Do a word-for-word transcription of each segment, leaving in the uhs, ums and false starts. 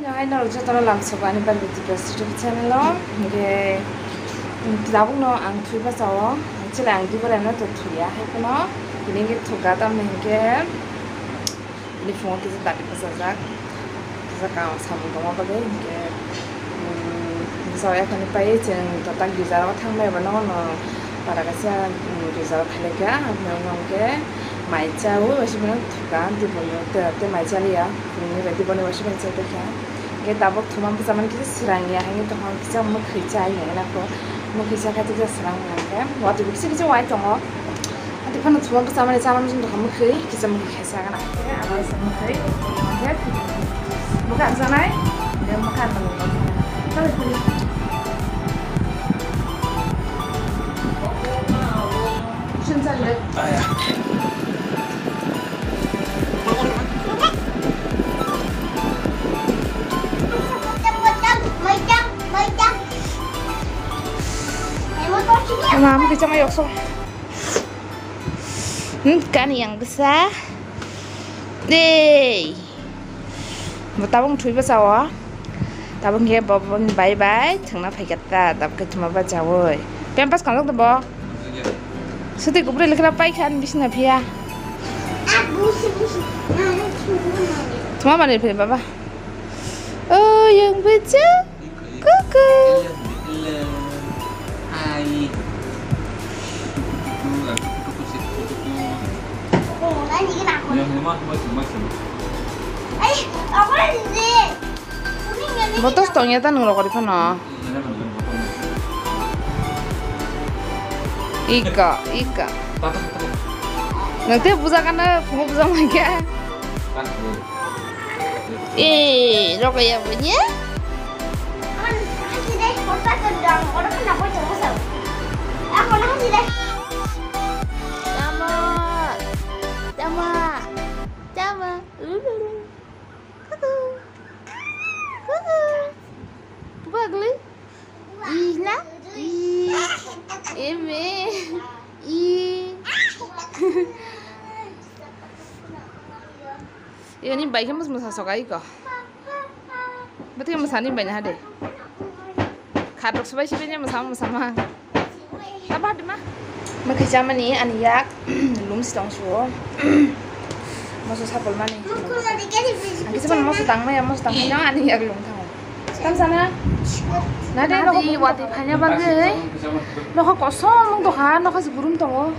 Hai norok jotono lamsogo ani Barbie Tiprasa YouTube channel o. Hinkhe, mm, tabukno ang thwi bachao. Actually ang dibar emno to thwiya, hai phano tini hinkhe thwkha, tamni hinkhe tini phungo kisa dati bachajak. Kisa kaam samung tongma bagwi hinkhe, mm, bwsao ekhani pai chwng to tak girja rogo thangbai ba nono para kaisa, mm, girja rok khailai kha. Aboni ulo hinkhe mai chaui waisa mano thwkha, tei bono tei, tei mai chaliya. Nini bai tei bono waisa mano chai tongkha. Hinkhe tabuk thuma bwchamani kisa swrang ya, hinkhe tongkha kisa mwkhwi chai ya, nako mwkhwi chakha kisa swrang ya, hinkhe watwi bo kisa kisa wai tongo. Ati phano thuma bwchamani chana muchung tongkha mwkhwi, kisa mwkhwi khaisa gana. Hinkhe abo kisa mwkhwi, hinkhe mwkhang chanai, hinkhe mwkhang chanai. Mama, mama, kisa mai yokso. Hmm, kani yang bwsa. Dei. Bo tabuk thwi bachao. Tabuk hinkhe bo boni bai bai thwngna phaikha ta, tabuk khe thuma bachaui. Pampers kanjak da bo. Swtwi kubui lekha paikha ani bisingni phiya. Thuma manwi phai baba. O yang bwsa. Kuku. Botos tongya ta nung rokori phano. Ika, ika. Nang te buja kana, phungo buja mangkya. Eh, rogo ya punya? Tama, tama, tama. Ululu. Kuku. Kuku. Bagli. Ih, na? Ih. Eme. Ih. Ini baikhe mus musa sokai ko. Bete musani baina hade. Khatok sebai sebai nya musama musama. Taba hade ma. Makhi chamani ani yak lum sitong suo. Moso sapol mani. Ang kisa moso tangmaya, moso tangmaya ani yak lum thango. Tam sana. Nade no wati phanya bagwi. Nokha kosom mung tokha, nokha si gurum tongo.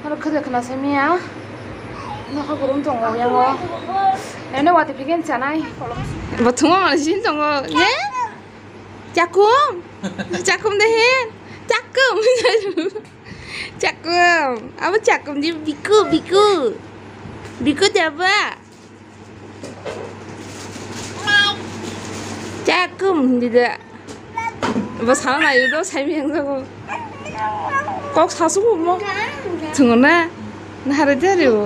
Aro khede khna semiya. Nokha gurum tongo yango. Ene wati phigen chanai. Bo thuma mani sin tongo. Ne? Chakum. Chakum de hin. Chakum. Chakum. Abo chakum di biku, biku. Biku jaba. Chakum dida. Bo sana nayo do sai meng jago. Kok sasu mo. Thungo na. Na hare jare bo.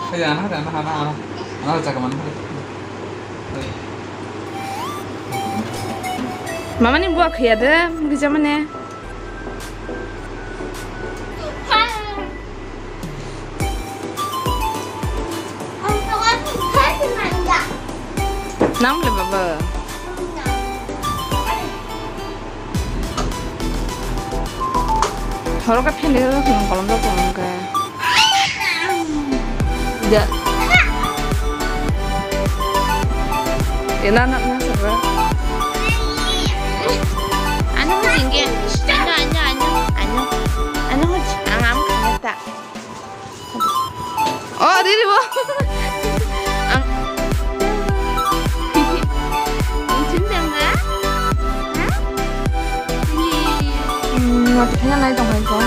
Hey, ana hare, ana, ana, ana. Ana hare chakum ana hare. Mama ni buah khaya de, gija mane. Nang le baba. Horo ka phende ko kolom do kolom ka. Ya. Ena na na sabra. Ano mo singge. Ano ano ano ano. Ano mo ang am kanya ta. Oh, diri bo. Ang. Ang chim jam ga? Ha? Ni. Hmm, mati kena nai tong hai ko.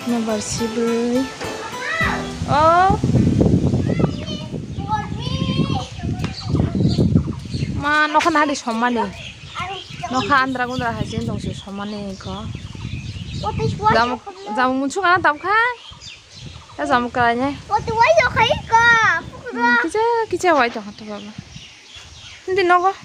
Number sibri. Oh. Ma, nokha na di somani. Nokha andra gundra hai chen tong se somani ko. Jam, jam munsu kana tam kha. Ya jam kara ne. Kicha, kicha wai tong to baba. Hindi nogo.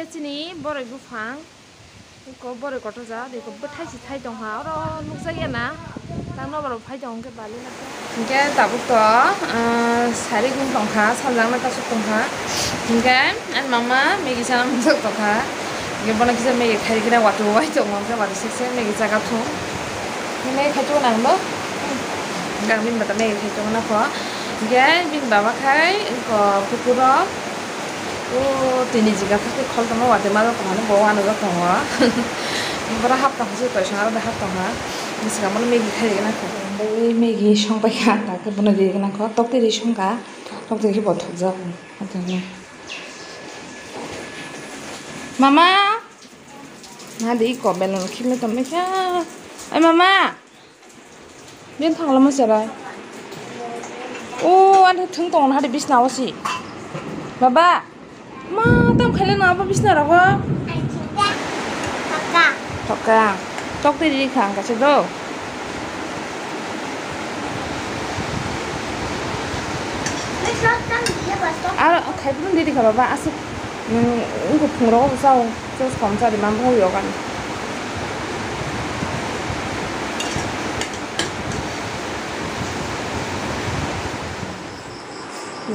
Chini boroi buphang, eko boroi kotor jak, eko bwthai si thai tongkha, oro nukjakya na, tang nobar phai tong khe bali lakha. Hinkhe tabuk to, ah, sari gung tongkha, saljakna kasuk tongkha. Hinkhe ani mama Maggie chana mungsa tongkha. Hinkhe bono kisa Maggie khairikhe na watwi bai tongo, hinkhe watwi sek sek Maggie chaga thung. Hinkhe Maggie khai tongna ang bo. Hinkhe ang bini bata Maggie khai tongna kho. Hinkhe bini baba khai, eko kukurok. O tini jiga phakhe khol tongma watwi ma rok tongmani bo uanujak tongo. Boro hap tongkha se toisong aro da hap tongkha. Bwskango bono Maggie khairikhe nangkha. Bai Maggie songpai kha ta khe bono ririkhe nangkha. Toktwi ri songkha. Toktwi khe bo thokjak. Mama! Na di ko belon khimle tongmai kha. Ai mama! Bini thangla ma cherai. O, ani thwng tongo na hade bisna o si. Baba, ma tam khaile na abo bisna rogo? Toka. Tok tei ri kha ang kaisa do. Aro khai phuru di kha baba, aswk, mm, wngkha phungrok sao. Sos kom sa di mambo yogan.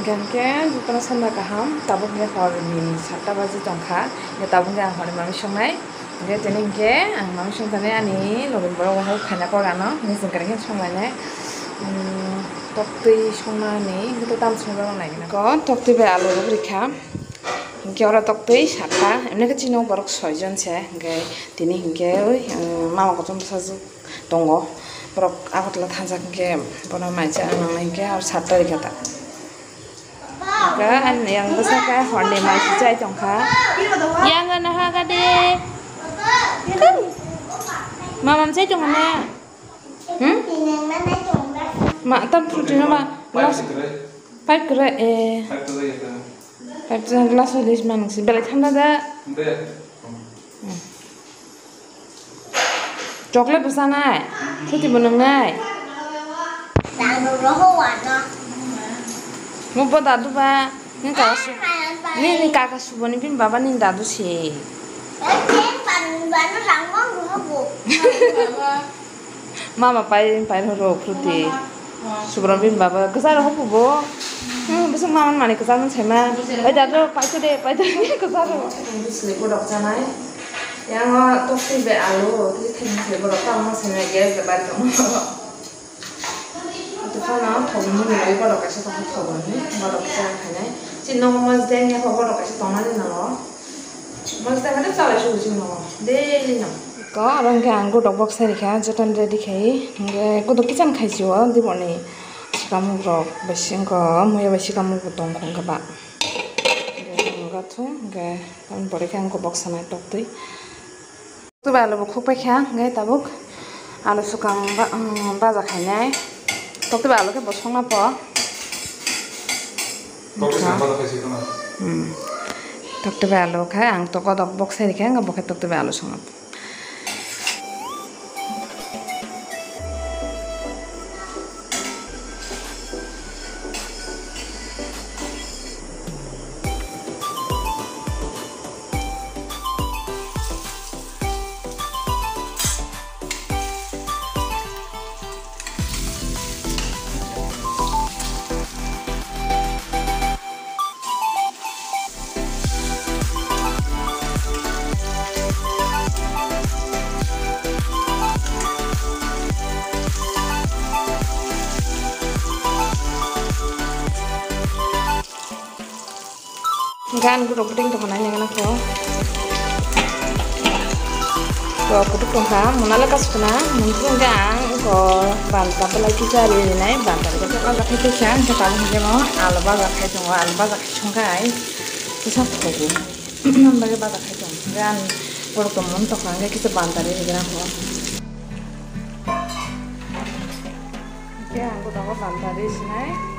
Hingke jotono sanda kaham, tabuk hingke hor ni satta baji tongkha, hingke tabuk hingke ang hor ni manui songnai, hingke tini hingke ang manui songthani ani logi borok bo khaina kok ano, hingke chwng khe songnai nai, um, toktwi songnani, hingke tam songjaknai gina. Ko toktwi bai alu rok rikha. Hingke oro toktwi satta, emne khe chini borok soi jon se, hingke tini hingke oi, um, mama kochom bwsajwk tongo, borok Agartala thangjak hingke bono mai cha nangnai hingke aro satta rikha ta. Hingke ani yang bwsa khe horni mai si chai tongkha, yang gana ha gade. Mama chai tongkha na? Hmm? Ma tam fruit no ma? Pipe kwrwi, eh. Pipe to glass o lis manung si belai thanda da. Chocolate bo chanai, fruity bo nwngnai. Mo bo dadu ba, ni kaka su, ni, ni kaka suboni bini baba ni dadu si. Mama pai, pai rw rw fruity. Subram bini baba kwcharo hopu bo. Hmm, bwswk mama mani kwchar man saima. Oi dadu paito de, paito de kwcharo. Sini borok chanai. Yang o toktwi bai alu, twi thani se borok tamo saima gas de bai tong. Atu phano thogni muni bai borok kaisa tong thogni, borok cha khainai. Chini nogo mas deng ya borok kaisa tongmani nango. Mas deng hade chalai sugu chini nogo. Daily no. Ko aro hwnkhe ang godok bok sai rikha, jotono ready khai, hwnkhe godok kicham khai si o, diboni swkang rok bising ko, muya bai swkang bo tong kho hwnkhe ba. Hwnkhe hwnkhe tamoni pore khe ang kobok sanai toktwi. Toktwi bai alu bo khuk pai kha, hwnkhe tabuk alu swkang ba-, um, baja khainai. Toktwi bai alu khe bo songna po. Toktwi swkang baja khai si khna. Hmm. Toktwi bai alu khe ang to godok bok sai rikha, hwnkhe bo khe toktwi bai alu songna po. Gan guruk puting tongkha nai nang ko. To putuk tongkha, mona le kasukna, mungkin ang ko banta belai kisa ri rinai, banta belai kisa kisa kisa, ang kisa ang kisa mo, alu baja khai tongo, alu baja khai songkai, kisa thogo. Ang bagwi baja khai tong. Hwnkhe ang borok tongmani tongkha hwnkhe kisa banta ri rwgwna kho. Hwnkhe ang bo tongo banta ri sinai.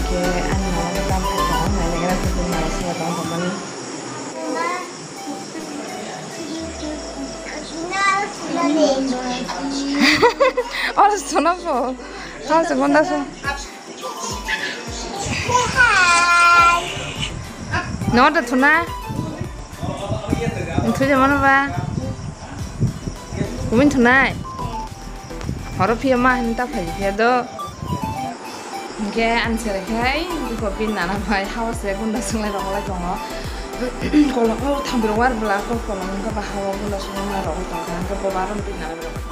Ke ani mama ke tam khai tongo, nai nai gra khe bini mama swngo tong tongmani. Oro sona po. Kau se gonda so. No da thuna. Nthu je mano ba. Kumin thunai. Horo phiya ma hin ta phai phiya do. Hingke ani sere khai, biko bini nana bai hawa se gunda sunglai rok lai tongo. Kolok o thambi rok war bla kol kolok wngkha ba hawa gunda sunglai rok tongkha, hingke bo baron bini nana bai rok.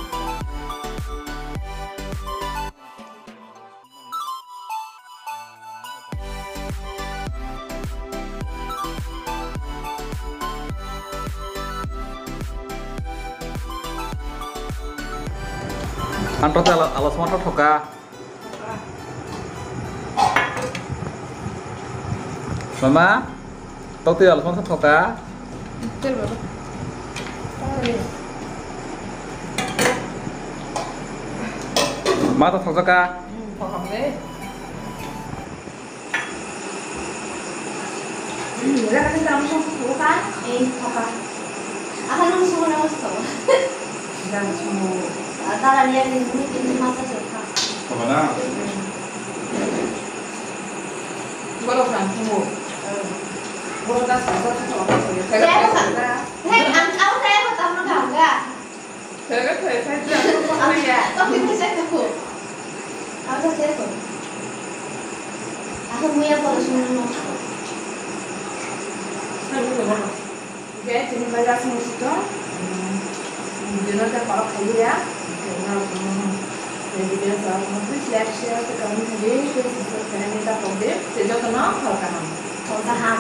Ang total alas motor thoka. Mama, tokti alas motor thoka. Ma to thokjaka. Raka ni tamo song suka, eh, papa. Aha nung suka na gusto. Jangan semua. Tara ni yang ini ini masa suka. Apa na? Gua lo kan semua. Gua lo kan semua. Saya apa kan? Hei, ang, aku saya apa tamu nggak? Thwgwi thwi sai jang kok maya. Tokni thwi sai tuku. Ang sa se ko. Ako muya polo sunu no. Sai ko no. Ge tini bai ras mo sito. Dino ta pala khali ya. Ke na ko. Video sa mo please like, share, comment, subscribe, ni ta ko de. Se joto no khal kaham. Khal kaham.